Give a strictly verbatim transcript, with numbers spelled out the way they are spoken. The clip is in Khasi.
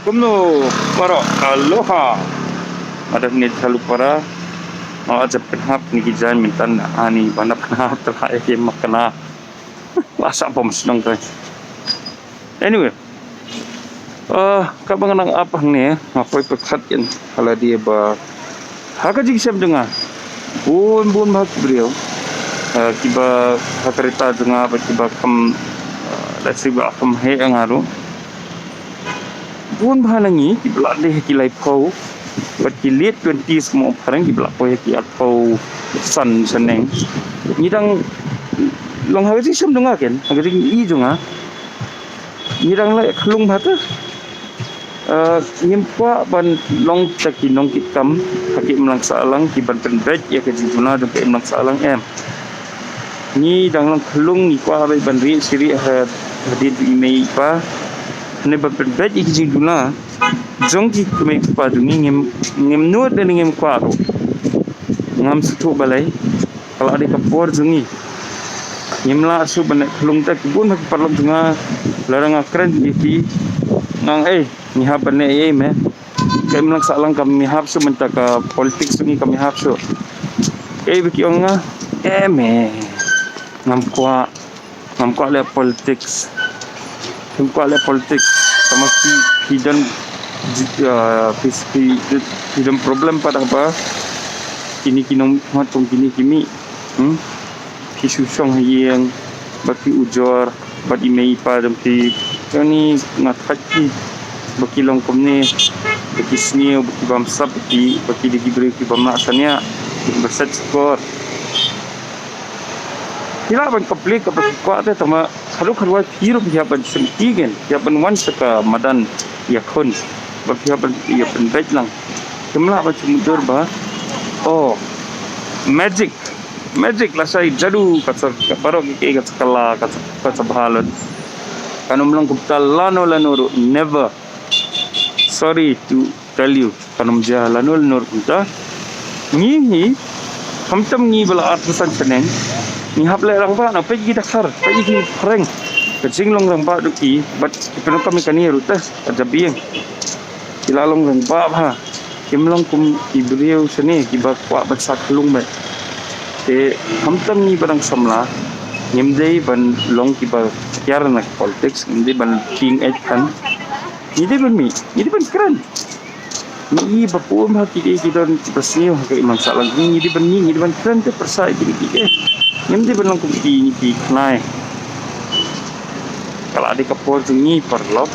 Kumno, baroh, aloha. Madan ni thalu para. Nga aja pynhap ni ki jan mintan ani bana pynhap tera e ki makna. Lasa pom senang kai. Anyway. Uh, ka bang nang apa ni, nga poi pyrkhat kin. Hala dia ba. Ha ka jingsem jong nga. Bun bun ba ki briew. Uh, kiba ha kereta jong nga ba kiba kam, uh, let's say ba kam he nga ru. Bun bha na ngi ki ba la dei ha ki laiphew bad ki late twenties mo phareng ki ba la poi ha ki arphew san shaneng. Ngi dang long ha ka jingsem jong nga ken, ha ka jingim jong nga. Ngi dang la khlung bha te. Uh, ngim kwah ban long ta ki nongkitkam ha ki imlang sahlang ki ban pynbeit ïa ka jingduna jong ka imlang sahlang em. Ngi dang long khlung ngi kwah ban rieh shi rieh ha hadien i mei i pa. Ne ban pynbeit ïa ki jingduna jong ki kmie ki kpa jong ngi ngim, ngim nud ne ngim kwah ruh. Ngam sngewthuh balei. Ka la dei ka por jong ngi. Ngim lah shuh ban leh khlung te ki bun ha ki paralok jong nga. Lada nga kren ïa ki nga ong ei ngi hap ban leh ei ei me. Ka imlang sahlang kam ïahap shuh mynta ka politics jong ngi kam ïahap shuh. Ei ba ki ong nga em eh. Ngam kwah. Ngam kwah leh politics. Ngam kwah leh politics. Tangba phi, phi don, ah, phi, phi, phi don problem pat haba kine ki nongmihkhmat jong kine ki mih. Hmm? Phi shu shong ha ïing bad phi ujor bad i mei i pa jong phi. Jong ngi nga thait ki ba ki long kumne, ba ki sniew, ba ki bamsap, ba ki, ba ki dei ki briew ki bym lah shaniah, ba ki ba set skor. Phi lah ban complete kaba phi kwah te, tangba haduh khatwai phi ruh phi hap ban shim ki gen, phi hap ban wan sha ka madan ïakhun ba phi hap ban, ïa pynbeit lang. Kim lah ban shu mutdur ba, oh, magic, magic, lashai jadu, ka sa, ka baroh ki, ka sa kylla, ka sa, ka sa bha lut. Kan ym long kumta lano lano ruh, never. Sorry to tell you, kan ym jia lano lano ruh kumta. Ngi hi, khamtam ngi ba la arphew san shaneng, ngi hap leh rangbah, na peit ki daktar, peit ki phareng. Ka jinglong rangbah jong ki, bad ki pyndonkam ïa kane ruh te, ka jabieng. Ki la long rangbah bha. Kim long kum ki briew shane kiba kwah ban sah khlung beit. Te khamtam ngi ba dang samla ngim dei ban long kiba kiar na politics, ngim dei ban tieng eh kan. Ngi dei ban mih, ngi dei ban kren. Ngi i ba pun bha ki dei ki don kiba sniew ha ka imlang sahlang, ngi dei ban mih, ngi dei ban kren te pyrsa ïa ki dei ki dei. Ngim dei ban long kum ki, ki khnai. Ka la dei ka por jong ngi paralok.